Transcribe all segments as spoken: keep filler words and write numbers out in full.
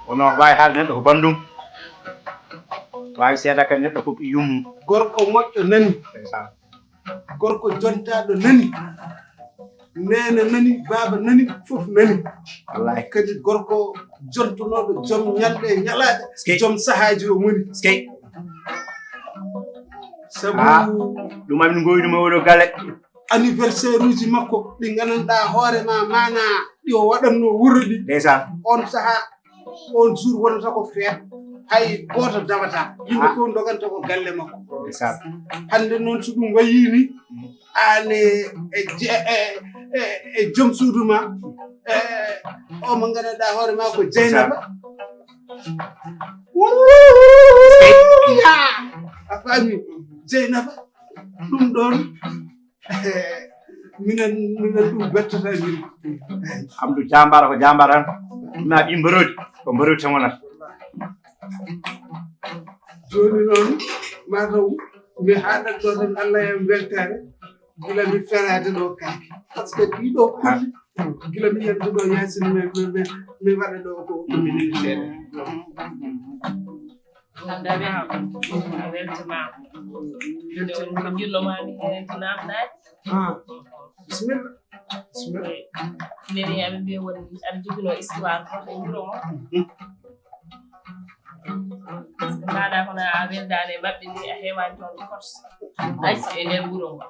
Kono waawi haalde neɗɗo ko banndum, waawi seeda kadi neɗɗo ko yummum. Gorko moƴƴo nani. Ndeysaan. Gorko jontaaɗo nani. Neene nani, baaba nani, fof nani. Wallaahi. Kadi gorko jontonooɗo, joom ñalɗe e ñalaaɗe, joom sahaaji o moni. Sabu ɗum amin ngoyɗi mo oɗo galle. Anniversaire uji makko ɗi nganndanɗaa hoore ma maana ɗi o waɗatno wuro ɗi. Ndeysaan. On sahaa, on jour wonata ko feet, hay gooto dawata. Yimɓe fof ndoganta ko galle makko. Ndeysaan. Hannde noon so ɗum wayii ni, aan e, e, e, e, e joom suudu ma, e, o mo nganndanɗaa hoore ma ko Jeynaba. Yaa, a faami? Jeynaba, ɗum ɗoon, minen, minen ɗum bettata min. Hamdu jaambaara ko jaambaara tan. Ma ɓii mbaroodi, ko mbaroodi tan wonata. Jooni noon, mataw mi haaɗat ɗo tan, Allah yam weltaare. Gila mi feraade ɗo kaake. Parce que ɗiɗo kulli, gila mi yalti ɗo Yaasin, mi, mi, mi, mi waɗa ɗo ko, ko mi neli seeɗa. Alhamdulillah. A weltanaama. Miɗo jillo ma mi heen to naamnaaji. Ah, bisimilla. Bisimilla. Nene aɓe mbiya won aɗa joginoo histoire goto e wuro mo. Parce que mbaɗa kono a weldaani e maɓɓe ni, a heewaani toon ko korse. Ay, e nder wuro ngo.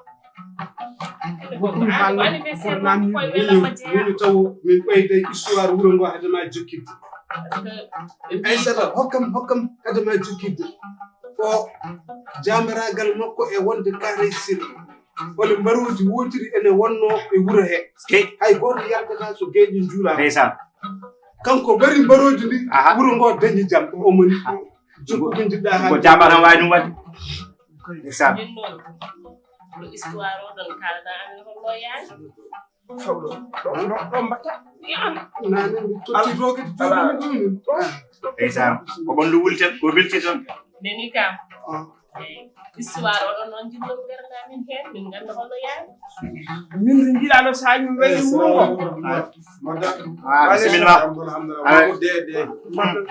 Ko ɗum haalno anniversaire makko koye welamma jeyaa. Mino taw min ɓeyda histoire wuro ngo hade ma jokkidde. Aysata, hokkam, hokkam hade ma jokkidde. Ko jaambaraagal makko e wonde Kaare Sir. Wala mbarooji wootiri ene wonnoo e wuro he. Hay gooto yaltataa so geeƴe njuulaama. Ndeysaan. Kanko mbari mbarooji ndi, wuro ngo dañi jam, o moni. Jokku ko njiɗɗaa haalde. Ko jaambaar tan waawi ɗum waɗde. Ndeysaan. Min noon, ko histoire o ɗon kaalɗaa amen, holno yaari? Ɗo, ɗo, ɗo, ɗo mbatta. Nane mi totti rocket jooni ɗum. Ndeysaan. Ko ɓanndu wuli tan, ko welti tan. Neni kam. Eyi, histoire o ɗon noon njillo mi garana min heen, min ngannda holno yaari. Min njiɗano sañi weli wuro ngo. Ah, bisimilla.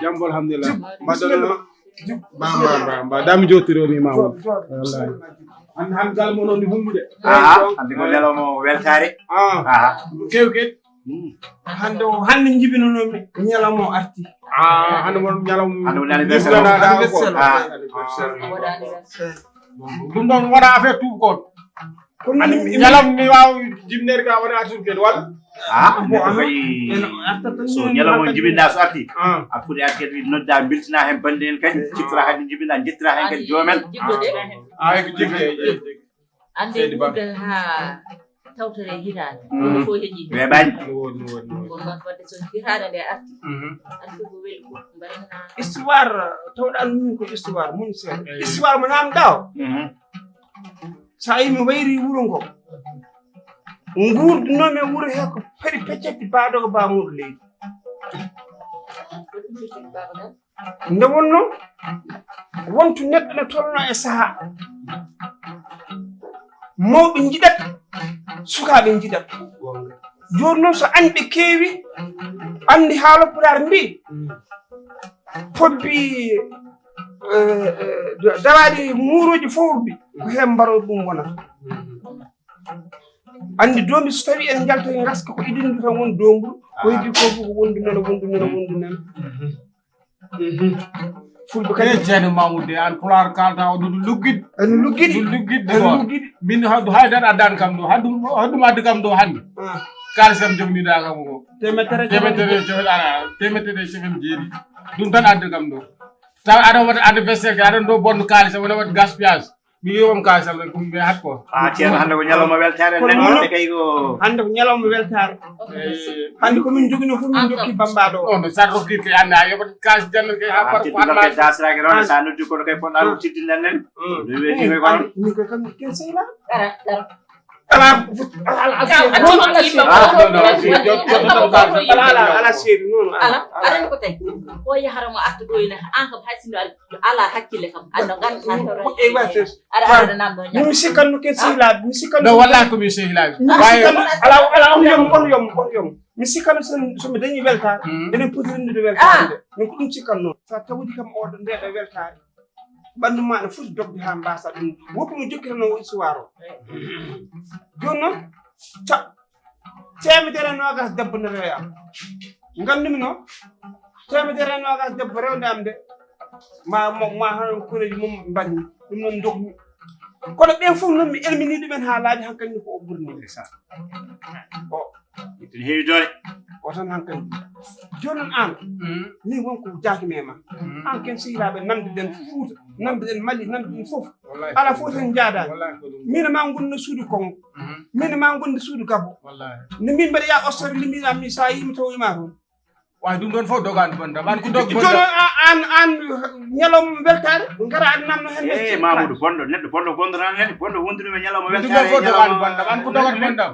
Jambol, alhamdulillah. Mbaɗono. Ba, ba, ba, ba. Dami jottironi ma won. Wallahi. An, an gal mo noon ni humbude. Ah, andi ko lelo mo weltaare. Ah. Ah. Kew ket. Hannde o, hannde njibinanoomi ñalawma o arti. Ah, hannde won ñalawma. Hannde won anniversaire. Anniversaire. Ah. Anniversaire. Ɗum ɗoon wona affaire tuubakooɓe. Kono ñalawma mi waawa jibneede ka wona affaire tuubakooɓe walla? Ah, neɗɗo kay, so ñalawma o jibinɗa so arti, a foti arti kadi nodda, mbeltina heen bannde en kadi, ciftora kadi jibinɗa, njettira heen kadi joomen. Ah, ko jibde. Anndi wuurde haa tawtore hitaande. Ɗum fof heƴii. Weeɓaani. No woodi, no woodi, no woodi. Ɗum noon, wadde so hitaande nde arti, arti ko weli ko mbaɗen. Histoire, tawɗaa min ko histoire, mun seeɗa. Eyi. Histoire mo naamnɗaa o. So a yii mi wayri wuro ngo. Nguurdinoomi e wuro he ko feri peccati baadoogo baamuɗo leydi. Ko ɗum firti baaba noon? Nde wonnoo, wontu neɗɗo ne tolno e sahaa, mawɓe njiɗat, sukaaɓe njiɗat. Jooni noon, so añɓe keewi, anndi haala Pulaar mbii, pobbi, eh, eh, daraaɗi muuruuji fowruɗi, ko heen mbaroo ɗum wonata. Anndi doombi so tawii en njaltoyi ngaska, ko idindu tan woni doomburu, ko heddi ko fof ko wondu nana, wondu nana, wondu nana. Mhm. Fulɓe kadi. E Ceerno Mamoudou de, an Pulaar kaalata o ɗum luggit. Eno luggit. Ɗum luggit de. Eno luggit. Min haɗu hay dan addan kam ɗo. Haɗu haɗu addu kam ɗo hannde. Ah. Kaalis kam jogniɗa kam ko. Temetere temetere cofel ala. Temetere cofel jeeɗi. Ɗum tan addu kam ɗo. Taw aɗa waɗa anniversaire ke aɗa ɗo bonno kaalis wona waɗa gaspillage. Mi yowam kaalis am rek mi hat ko. Ah, Ceerno, hannde ko ñalawma weltaare. Kono nen ɗo kay ko. Hannde ko ñalawma weltaare. Hannde ko min jogino fof min jokki bambaɗo o. No sa rokkir ke ande a yoɓat kaalis janno ke ha par ko adma dasraki ron sa noddi kono kay ponɗa ko tiddi nen nen. Ɗum weeti koy kono. Min koy kam ken seyla. Ala ala ala. Ala ala ala seeri non. Ala ala ko tay. Ko yahara mo artu ɗo ina an kam hay sindo ala hakkille kam. Ando ganduɗa. Aɗa aɗa namɗo ñaam. Min sikkanno ken sehilaaɓe, min sikkanno. No wallahi ko min sehilaaɓe. Min sikkanno ala ala on yom on yom on yom. Min sikkanno sen so mi dañi weltaare. Enen poti rendude weltaare nde. Min ko ɗum sikkanno. Sa tawdi kam oɗo ndeɗo weltaare. Ɓanndu ma ne foti dogde haa mbaasa ɗum. Woppimo jokkitano o histoire o. Jooni noon. Ca- Teemedere e noogaas debbo ne rewe am. Nganndu-mi no teemedere e noogaas debbo rewde am de. Ma ma ma hano koreeji mum mbaɗmi ɗum noon ndogmi. Kono ɓeen fof noon mi elmini ɗumen haa laaɓi hankadi ni ko o ɓurni. O ene heewi doole. O tan hankadi jooni noon aan ni wonko jaakimi e ma. Aan ken sehilaaɓe nanduɗen Fuuta. Nanduɗen Mali nanduɗen fof. Ala fof tan jaada. Min ma ngonno suudu kongo. Min ma ngonno suudu gabo. Ne min mbaɗa ya ostor limina mi sa yimi taw ima toon. Wa ɗum ɗon fof dogan bonda man ko dog bonda. An an ñalom weltare ngara an namno hen. Eh Mamoudou bonɗo neɗɗo bonɗo bonɗo nan neɗɗo bonɗo wondude me ñalom weltare. Ɗum ɗon fof dogan bonda man ko dogan bonda.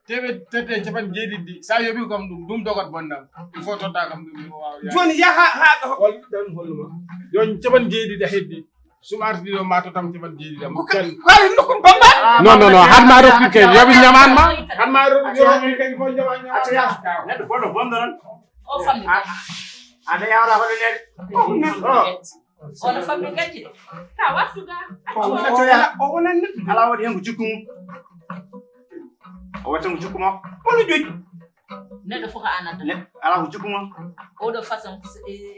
Tewe tete capan jeeɗiɗi sa yoɓi kam ɗum ɗum dogan bonda. Il faut totta kam ɗum mi wawa. Joni yaha ha hol tan holluma. Joni capan jeeɗiɗi heddi. Sum arti ɗo ma to tam capan jeeɗiɗi am. Ko kadi ko ari nokku bamba. Non non non han ma rokki kay yoɓi ñaman ma. Han ma rokki yoɓi kay fo ñaman ñaman. Neɗɗo bonɗo bonɗo non. O fammi. Ada yawra hoɗo nede. Ono fammi gacci de. Ka wattu ga. O wonani ala waɗi hen ko jikku mum. O waɗi hen ko jikku makko. Ono joƴƴi. Neɗɗo fof ko an adda. Neɗɗo ala ko jikku mum. Oɗo façon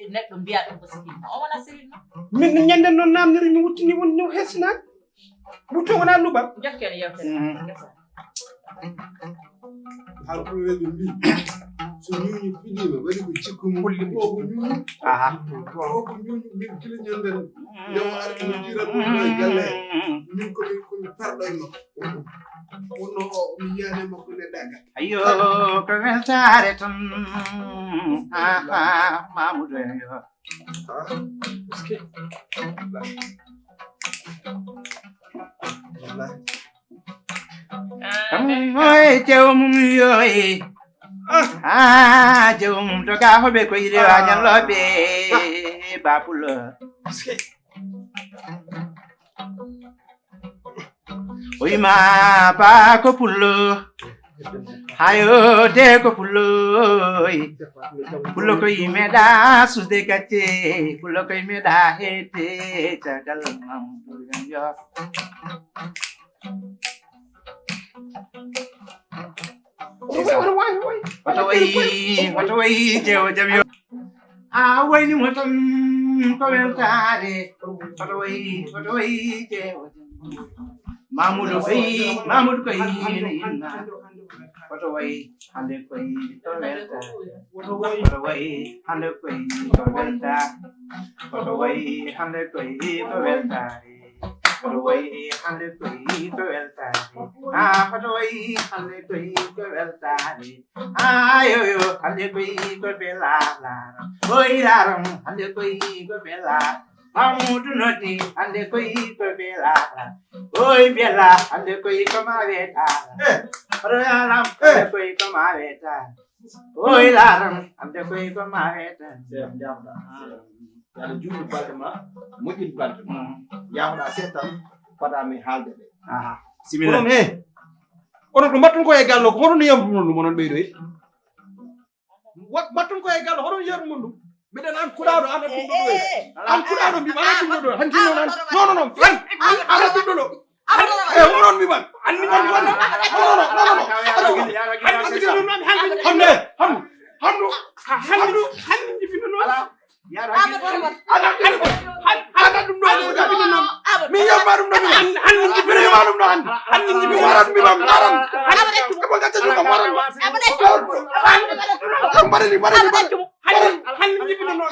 neɗɗo mbiya ɗum ko sehil ma o wona sehil ma. Min no ñande noon namniri mi wuttini won no hesinaani. Wutto wona luɓal. Jokken yewtere. Haalpulɓe ɓe mbi so ñuuñu fiɗiima waɗi ko jikku mum. Holli mo ko ñuuñu. Aha. Ko ko ñuuñu min kila ñanden. Yo ar ko jiran mo e galle. Min ko min ko mi parɗo e makko. Wonno o mi yiyani e makko ne daga. Ayo ko weltare tan. Aha Mamoudou en yo. Kam moye jewo mum yoye. Ah jewo mum to ga hoɓe ko yile wa ñalloɓe. Bapulo. Oyma ba ko pullo. Hayo de ko pullo. Pullo ko yimeda susde gacce. Pullo ko yimeda hete tagal mam yo. Oto wayi oto wayi jewo jam yo. A wayni mo tan ko weltaare. Oto wayi oto wayi jewo jam. Mamoudou koyi Mamoudou koyi ina inna. Oto wayi hande koyi ko weltaare. Oto wayi hande koyi ko weltaare. Oto wayi hande koyi ko weltaare. Hoto wayi hande koyi ko weltaare. Ah hoto wayi hande koyi ko weltaare. Ah yo yo hande koyi ko belala. Oy laram hande koyi ko belala. Mamoudou noddi hande koyi ko belala. Oy bela hande koyi ko ma weta. Eh hoto yalam hande koyi ko ma weta. Oy laram hande koyi ko ma weta. Seeɗa jaabɗa. Yo Allah juutnu balɗe ma, moƴƴin balɗe ma. Yaafoɗa seeɗa tan, fada mi haalde ɓe. Aha. Simila. Onon he. Onon ko mbaɗton ko e gallo ko hono yambuno ɗum onon ɓeydo e. Wat mbaɗton ko e gallo hono yermum ɗum. Mbiɗen an kuɗaɗo an ɗum ɗo. An kuɗaɗo mbima an ɗum ɗo. Han jino nan. Non non non. An an ɗum ɗo. E onon mbima. An ni woni woni. Non non non non. Hande hande hande hande hande jifino non. Aɗa ɗum ɗo ɗo gaɗi ɗum noon. Mi yiyatma ɗum ɗo mi. Hannde jibbinanoo. Hannde jibbinanoo. Waran mi mam waran. Hannde jibbinanoo. Ko gacce ɗum kam waran. Kam mbaɗani mbaɗani mbaɗani. Hannde jibbinanoo.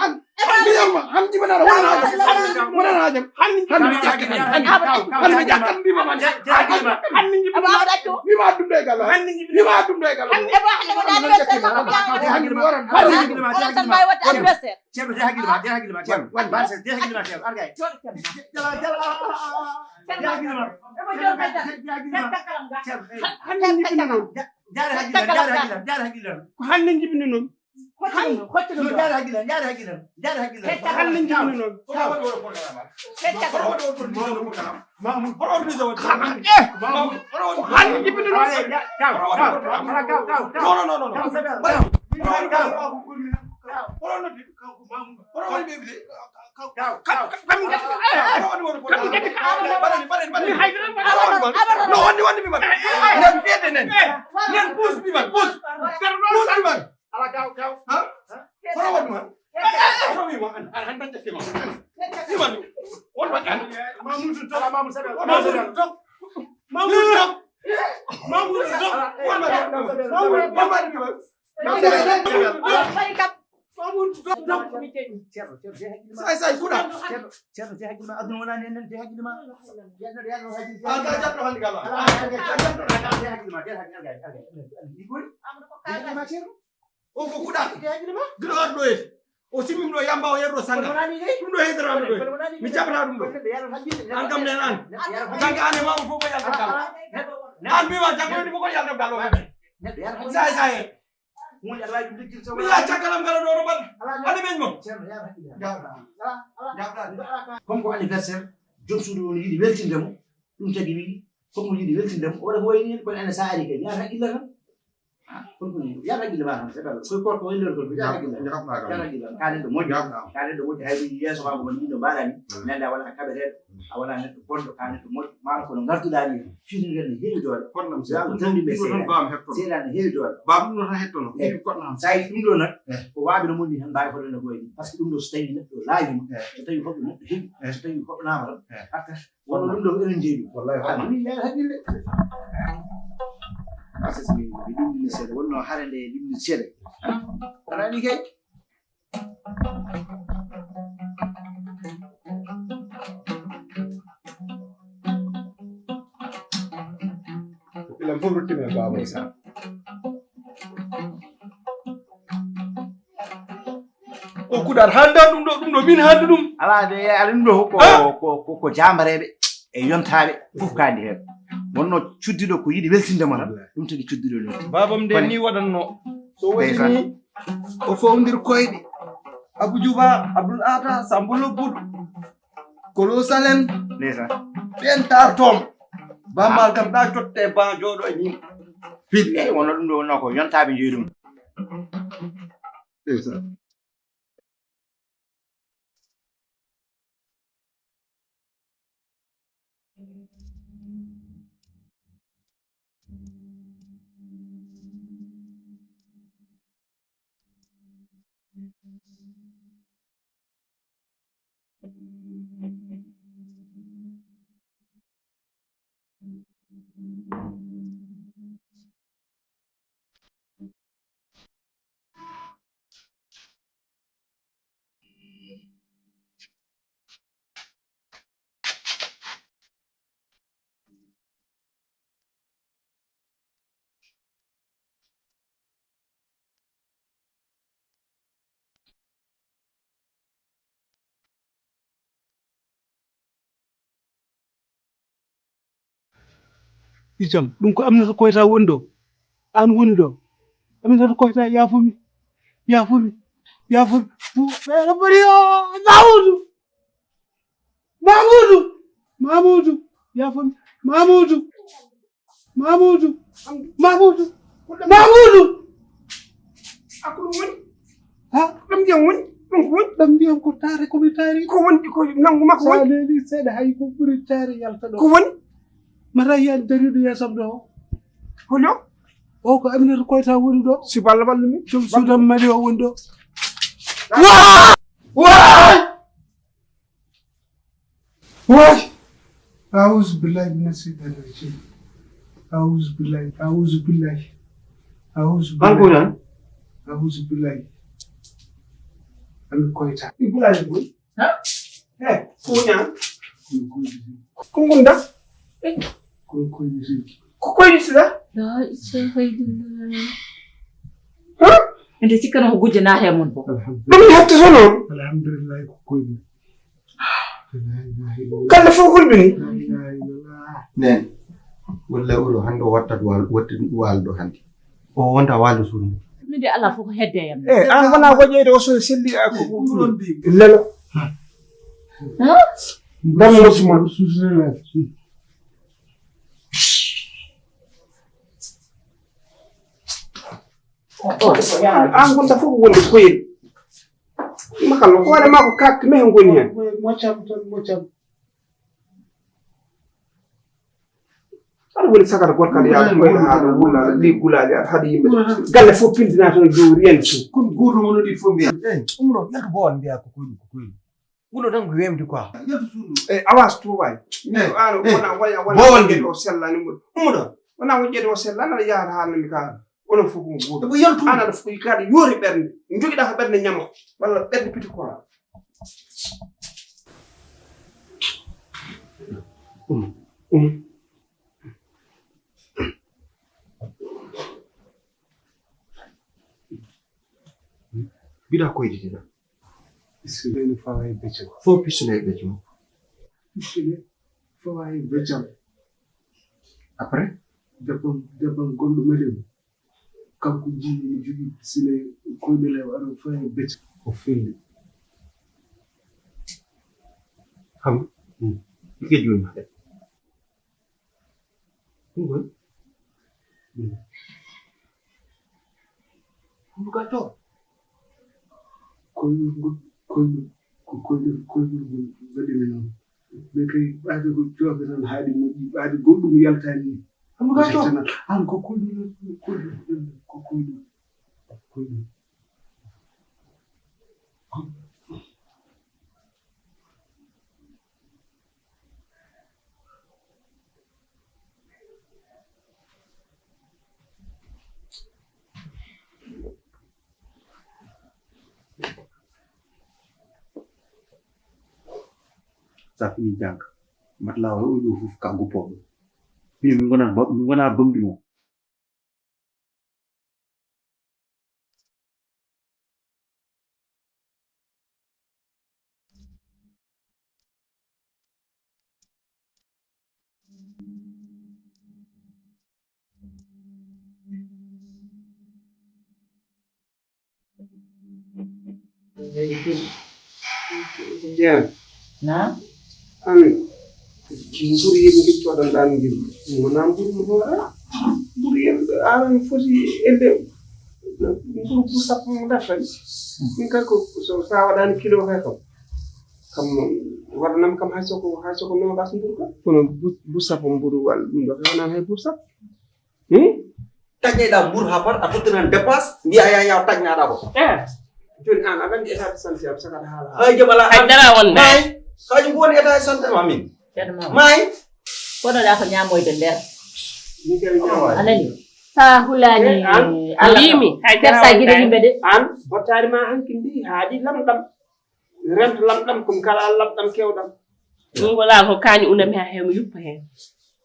Mi yiyatma hannde jibbinanoo. Wonana hajam. Wonana hajam. Hannde jibbinanoo. Hannde mi ƴakkan mbima man. Hannde jibbinanoo. Mbima ɗum ɗo e galle. Hannde jibbinanoo. Mbima ɗum ɗo e galle. Hannde waran. Hannde jibbinanoo. Ceerno, de hakkille ma, de hakkille ma, Ceerno. Wan, wan, de hakkille ma, Ceerno. Ar gay. Jala, jala. De hakkille ma. De hakkille ma. Ceerno, eh. Hannde jibbinanoo. Jaare hakkille, jaare hakkille, jaare hakkille. Ko hannde jibbinanoo. Hannde, hannde. Jaare hakkille, jaare hakkille, jaare hakkille. Hannde jibbinanoo. Ko waɗi oɗo programme? Ko waɗi oɗo programme? Mamoudou, hoto organisé won. Eh, Mamoudou, hoto organisé. Hannde jibbinanoo. Gaw, gaw, gaw, gaw, gaw. Non, non, non, non. Gaw, gaw, gaw. Hoto noddi. Hoto woni ɓe ɓiɗe. Gaw, gaw. Kam, kam, kam ngati. Hoto woni woni. Kam ngati. Mbaɗani, mbaɗani, mbaɗani. Hay dara. No wonni, wonni mi mbaɗa. Nen fiyede nen. Nen puus mi mbaɗa, puus. Puus mi mbaɗa. Ala gaw, gaw. Ha? Hoto woni ma. Hoto wi ma. An, an, an, an, an, an. Wi ma. Won ma kan. Mamoudou to. Ala Mamoudou Sabel. Mamoudou to. Mamoudou to. Mamoudou to. Won ma kan. Mamoudou, won ma kan. Mamoudou to. Say, say, kuɗa. Ceerno, ceerno, de hakkille ma, aduna wonani en, de hakkille ma. Ceerno, de hakkille ma. An ka jatto hannde kala. Ala, ala, ala, de hakkille ma, de hakkille ma. Ni koy. De hakkille ma, Ceerno. O ko kuɗa. Gila waɗ ɗo e. O simmi ɗo yamba o yerɗo sanga. Ɗum ɗo heydara ɗum ɗo. Mi jaɓata ɗum ɗo. An kam nen an. Janga an e ma o fof ko yalta gal. An mi wa janga ni fof ko yalta gal o. Say say. Mi ya cakalam gara ɗo no mbaɗ. Ani men mo. Comme ko anniversaire, joom suudu o no yiɗi weltinde mo. Ɗum tagi wi, comme mo yiɗi weltinde mo. O waɗa ko wayni hen, kono ene sa ari kadi, yaata haqqille tan. Kono ko yaata haqqille ma tan, c'est pas koy korko wayni ɗon kono yaata haqqille. Yaata haqqille. Ka neɗɗo moƴƴo. Ka neɗɗo moƴƴo, hay ɗum yeeso ma ko yiɗo mbaɗani. Nanda wala kaɓeteɗo. A wala neɗɗo bonɗo, ka neɗɗo moƴƴo. Maaro kono ngartuɗa ni. Fini ngel ne heewi doole. Kono nam seeɗa. Seeɗa ne heewi doole. Bam ɗum no tan hettono. Sa yi ɗum ɗo nak, ko waɓe no monni tan mbawi fodde no goyni. Parce que ɗum ɗo so tawi neɗɗo laawima, so tawi hoɗɗo neɗɗo heɓi, so tawi hoɗɗo namata, arta. Wonno ɗum ɗo ko enen jeeyi ɗum. Wallahi, wallahi. Min yaha haqqille. Asas min, mi ɗum ni seeɗa. Wonno hare nde ɗum ni seeɗa. Aɗa andi kay? Ko ɓilam fof ruttimi e baaba. Ndeysaan. O kuɗaat hannde ɗum ɗo, ɗum ɗo min hannde ɗum. Alaa de, alaa ɗum ɗo ko, ko, ko, ko jaambareeɓe e yontaaɓe fof kaandi heen. Wonno cuddiɗo ko yiɗi weltinde mo tan, ɗum tagi cuddiɗo ɗum. Baabam nde ni waɗatno. So waɗi ni, o fowdir koyɗe. Abou Djouba, Abdoul Atta, Samba Lobbuɗo. Kolo Salen. Ndeysaan. Ɓen tartom. Bammal kam ɗa totte ban jooɗo e ñim. Fil. Eyi, wonno ɗum ɗo wonno ko yontaaɓe jeyi ɗum. Ndeysaan. Ijam, ɗum ko Aminata Koyta woni ɗo. An woni ɗo. Aminata Koyta, yaafumi. Yaafumi. Yaafumi. Feere bari o, Mamoudou. Mamoudou. Mamoudou. Yaafumi. Mamoudou. Mamoudou. Mamoudou. Mamoudou. A ko ɗum woni? Ha? Ɗam ndiyam woni? Ɗum ko woni? Ɗam ndiyam ko taare ko mi taari. Ko woni ko nanngu makko woni? Sa leeli seeɗa hay ko ɓuri taare yalta ɗo. Ko woni? Mata yiyan dariiɗo yeesam ɗo. Holo? O ko Aminata Koyta woni ɗo. Si balla balla mi. Joom suudam mali o woni ɗo. Waa! Waay! Waay! Auzu billahi mina shaytani rajim. Auzu billahi, auzu billahi, auzu billahi. An ko nan? Auzu billahi. An koyta. Ibulahi boy. Ha? Eh, ko nan? Ko ngunda? Ko koyta. Ko koyta. La ilaha illallah. Ha? Ende sikkano ko gujjo na he mon bo. Alhamdulillah. Ɗum hatti sono. Alhamdulillah ko koyta. Galle fof hulɓini. Nen, walla oɗo hannde o wattat wal-, watti waalɗo hannde. O wonta waalɗo suudu. Min de ala fof ko hedde yam. Eh, an wona woƴƴeyde o so selli a ko lelo. Dammo suma. An gonta fof ko woni koyel. Makal no hoore makko katte men ngoni hen. Moccam tan, moccam. Aɗa woni sagar gorkal yaade koyɗe haɗa wula ɗi gulaali aɗa haɗa yimɓe. Galle fof pindina tan dow rien su. Kun guurɗo mon ɗi fof mbiya. Eh, ɗum ɗo yaltu bowal mbiya ko koyɗum ko koyɗum. Wuro tan ko wemde quoi. Yaltu suudu. Eh, awas tuubay. Eh, ano wona wona wona bowal ɗo sellani mo. Ummuɗo. Wona wonƴede o sellani aɗa yaha haalnami ka. Onon fof ko guurɗo. Ko yaltu. An aɗa fof kaɗa yoori ɓernde. Jogiɗa ko ɓernde ñamo. Walla ɓernde piti kola. Um. Um. Mbiɗa koyɗe ɗiɗa. Pistolet no fawa e becco. Fof pistolet e becco. Pistolet fawa e becco. Après? Debbo, debbo gonɗo melen. Kanko jiimi mi jogii pistolet koyɗe le waɗa fawa e becco. O felli. Xam. Hmm. Ike juuni. Ɗum ɗon. Ɗum ka to. Koyɗol ngol, koyɗol, ko koyɗol, koyɗol ngol mbaɗi mi noon. Min kay ɓaade ko joofe tan haaɗi moƴƴi, ɓaade goɗɗum yaltaani ni. Ɗum ka to. An ko koyɗol, koyɗol, ko koyɗol, ko koyɗol. Sa fini janga, matelas o ɗo fof ka guppoɓe. Min mi gona, mi gona bambi mo. Jean. Naam. An, mburu yimɓe njoɗɗon ɗan ngel. Wona mburu mo hoora. Mburu yimɓe aran foti elde. Mburu bu sappo mo defan. Min kay ko so sa waɗani kilo kay kam. Kam waɗanam kam hay soko, hay soko nogas mburu kam. Kono bu, bu sappo mburu wal ɗum ɗo kay wonani hay bu sappo. Hmm? Taƴeɗa mburu ha pat, a tottinan dépasse, mbiya ya, ya taƴnaɗa ko. Eh. Joni an, aɗa andi état de santé am, saka aɗa haala haala. Hay jom ala. Hay dara wonde. May, kañum ko woni état de santé am, amin. Ceerno Mamadou. May. Kono ɗa ko ñamoyde nder. Min kay mi ñamoyde. A nani? Sa hulani. Eh, an. Allah. Mbimi, hay dara wonde. Yimɓe de. An, bottari ma hanki ndi, haaɗi lamɗam. Rento lamɗam, ko mi kala lamɗam kewɗam. Ɗum wala ko kaani unami ha heew mi yuppa heen.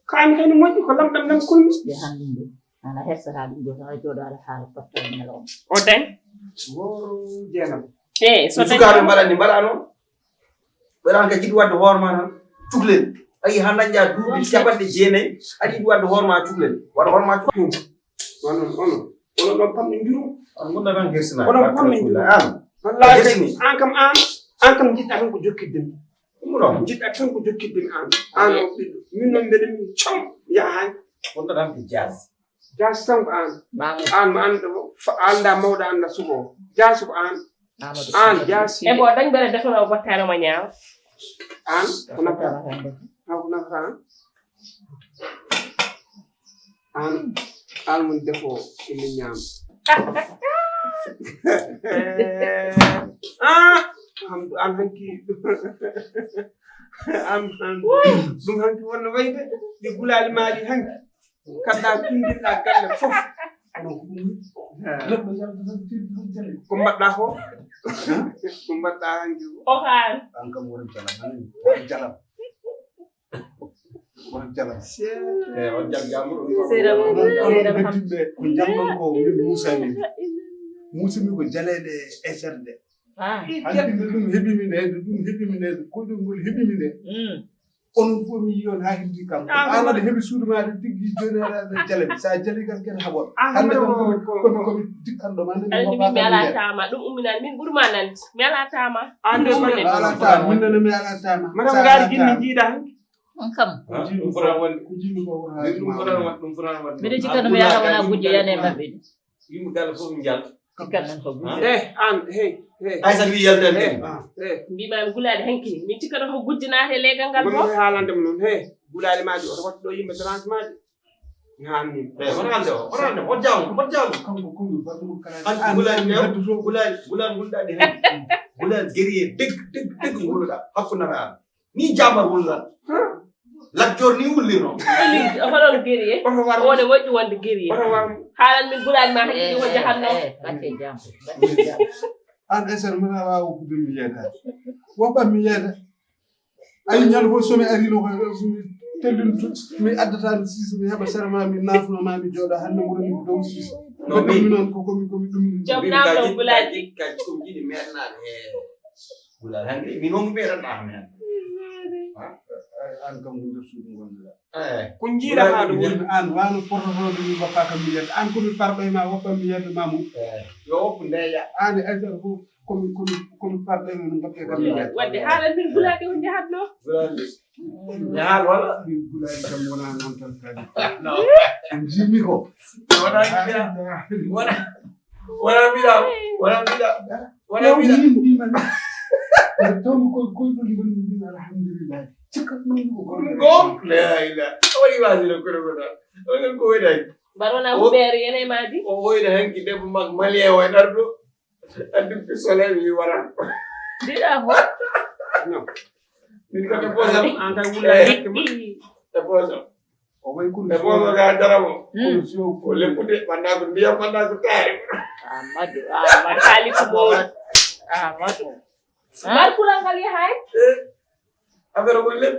Kaani kay no moƴƴi, ko lamɗam ɗam kulmi. Nde hannde nde, ana hersata ɗum ɗo, tan a jooɗo aɗa haala tottoo ñalawma. O dañ. Woro jeenam. Eh, so dañ. Sukaaɓe mbaɗani, mbaɗa noon. Ɓeɗan ka jiɗi wadde hoore ma tan, cuklel. Ayi, ha dañƴa duuɓi capanɗe jeenayi, aɗa yiɗi wadde hoore ma cuklel. Waɗa hoore ma cuklel. Onon, onon, onon ɗon pamɗi njuru. On gunda tan gersina. Onon pamɗi njuru. An. Wallahi, gersini. An kam an, an kam jiɗɗa tan ko jokkitde mi. Ɗum ɗon. Jiɗɗa tan ko jokkitde mi an. An o ɓiɗɗo. Min noon mbeɗa min com yahaani. Gunda tan ko jazz. Jazz tan ko an. Mamadou. An mo anda, fa-, anda mawɗo anda suko. Jazz ko an. Amadou. An jazz. E bo dañ mbeɗa defano bakkano ma ñaaw. An, ko nafata. An ko nafata an. An, an woni defo ina ñaama. Ah! Hamdu, an hanki. An, an. Ɗum hanki wonno wayde. Ɗi gulaali maaɗi hanki. Kadda pinndinɗa galle fof. Kono ko ɗum, neɗɗo yalta tan, tirti tan jale. Ko mbaɗɗa ko? Ko mbaɗɗa hanki ko? O haan. An kam won jalam, an won jalam. Won jalam. Eh, on jal jambur, on jal. Sera, sera, heddinɓe, ko jamɗon ko min Muusa min. Muusa min ko jaleeɗe e serde. Ah. Hanki nde ɗum heɓi mi nde, nde ɗum heɓi mi nde, nde koɗol ngol heɓi mi nde. Mm. Onon fof mi yii on haa heddi kam. Ah, an aɗa heɓi suudu ma, aɗa tiggi jooni aɗa, aɗa jalabi. Sa jali kam ken haɓon. Ah, hannde kam ko mi, ko mi, ko mi tikkanɗo ma, nde mi hoppaaka mi alaa taama. Ɗum umminani, min ɓuri ma nande. Mi alaa taama. An de mi alaa taama, min nana mi alaa taama. Madame Ngari Jinni jiiɗa hanki. On kam. Ah, ɗum fotani wonde. Ko jiimi ko wona ɗum fotani wonde, ɗum fotani wonde. Mbiɗo cikkanno mi alaa wona gujjo yani e maɓɓe ni. Yimɓe galle fof min njalta. Cikkanno ko gujjo. Eh, an, hey, hey. Aysata wi yaltan kadi. Eh, mbima mi gulaali hanki ni. Min cikkata ko gujjo naati e leegal ngal fof. Haalande mo noon, hey, gulaali maaji, oto wattu ɗo yimɓe tranche maaji. Mi haalni. Eh, wona haalde o, wona haalde o, o jaamu, o jaamu. Kanko, kanko, baɗɗo mo kala. An gulaali, gulaali, gulaali ngulɗaɗi hanki. Gulaali guerrier, deg, deg, deg ngulɗa, hakkunde an. Ni jamar wullan. Lat joor ni wullirno. Hono guerrier. Oto war. Wone moƴƴi wonde guerrier. Oto war. Haalan min gulaali ma hanki ko jahanno. Eh, gacce jam. Gacce jam. An Aysata, mbiɗa waawi hokkude mi yeedaade. Woppa mi yeeda. Ayi, ñande fof so mi arino ko mi tellin tu, mi addata mi siis, mi heɓa sere ma, mi naafno ma, mi jooɗa hannde wuro mi dow siis. No, mbaɗɗon mi noon ko komi, komi ɗum. Joom naamno gulaali. Kaji ko jiɗi meɗnaade he. Gulaali hannde, min on mbeɗa ɗa men. An kam ko nder suudu ngonɗa. Eh. Ko jiiɗa haa ɗo woni an, wano portotoɗo mi woppa kam mi yedda. An ko mi parɗo e ma, woppa mi yedda ma mo. Eh. Yo woppu ndeya. An e Aysata fof, ko mi, ko mi, ko mi parɗo e ma, no mbaɗɗe kam mi yedda. Wadde haala min gulaali on jahatno. Gulaali. Mi haal wala? Min gulaali kam wona noon tan kadi. No. Jimmi ko. Wona mbiɗa. Wona. Wona mbiɗa. Wona mbiɗa. Wona mbiɗa. Min mbima. Taw ko koy ɗum ɗum mbima alhamdulillah. Cikka ɗum ko. Ɗum gom. La ilaha. Woni wasino kono ko ɗon. Onon ko woyday. Mbaɗona huɓeere yene maadi. O woyda hanki debbo mak malien o e ɗarɗo. Addu pistolet mi wara. Mbiɗa ho. No. Min ko e poosam. An kay wulla. Eh. E poosam. O way kono e poosam ga daramo. Mm. O leppude, ɓanna ko ndiyam, ɓanna ko taari. Amadou, Amadou. Haali ko mawɗo. Amadou. Mbar kulal ngal yahay. Eh. Affaire o ko lepp.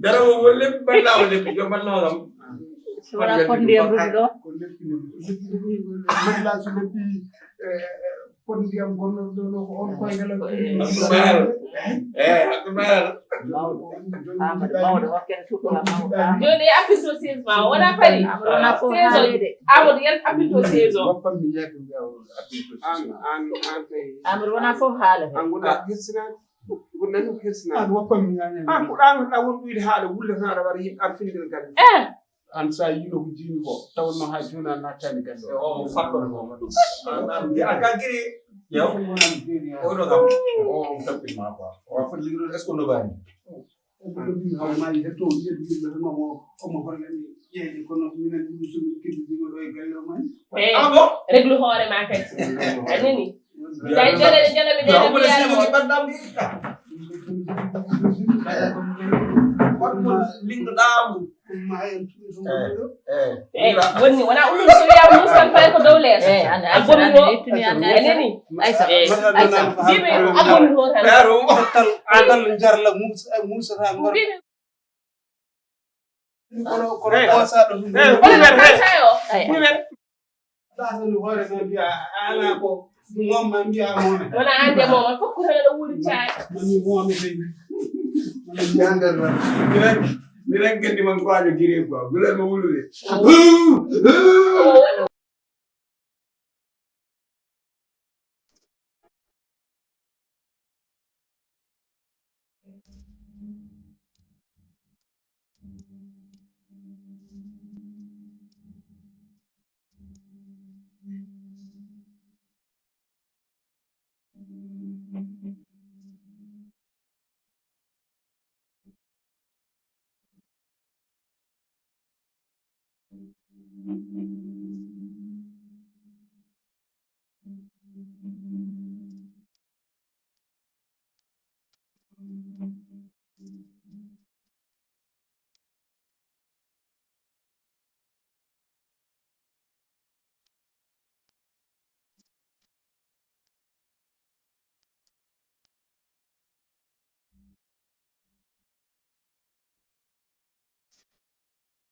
Dara o ko lepp, balla o lepp, yo balla o kam. Wala ko ndiyam ruɗi ɗo. Ko lepp ni. Balla so leppi, eh, pot ndiyam gonno ɗo, ɗo ko on koy ngal. Eh, Abdoul Mayar. Mawɗo. Amadou mawɗo, hokkene sutura mawɗo. Joni appito seize ma, wona pari. Amadou wona fof haalede. Amadou yan appito seize o. Woppa mi yeddo ngal appito seize. An, an, an kay. Amadou wona fof haalede. An gona hirsinade. Gona ni hirsinade. An woppa mi yeddo. An ko ɗan ɗan won ɗuyde haala wulle tan aɗa wara yimɓe an finndira galle. Eh. An sa yino ko jiimi ko, tawanno ha jooni a nattani galle. O mo faɗɗo mo. An, an, an ka giri. Yaw. Oɗo kam. O mo tappin ma quoi. O foti liggo est-ce que no bani? Omo ɗo min haw maaji hetto, o yiya ɗum yimɓe tan omo, omo holla mi ƴeeƴe, kono minen ɗum so min keddidima ɗo e galle o mani. Eh, ah bon? Reglu hoore ma kadi. A nani? Day jere de jere mi de mi yaara mo. Ɓaɗɗam mi itta. Kono lingo ɗaamu. Eh, eh. Eh, woni wona ullude so wiya Moussa Faye ko dow leeso. Eh, an a bonni o. A nani? Aysa, eh, Aysa. Mbiimi a bonni o tan. Tal, tal jarla Moussa, Moussa ta ngor. Kono, kono eh, ɗo sa ɗo. Eh, woni wer, eh. Ay, ay. Woni wer. Ɗa so ni hoore so mbiya, a ala ko. Mom ma mbiya mom. Wona ande mom, fof ko hela ɗo wuuri caay. Mami mom e tawi. Mami nder lan. Mi rek, mi rek gandi man ko ajo gire quoi. Gulal mo wulude.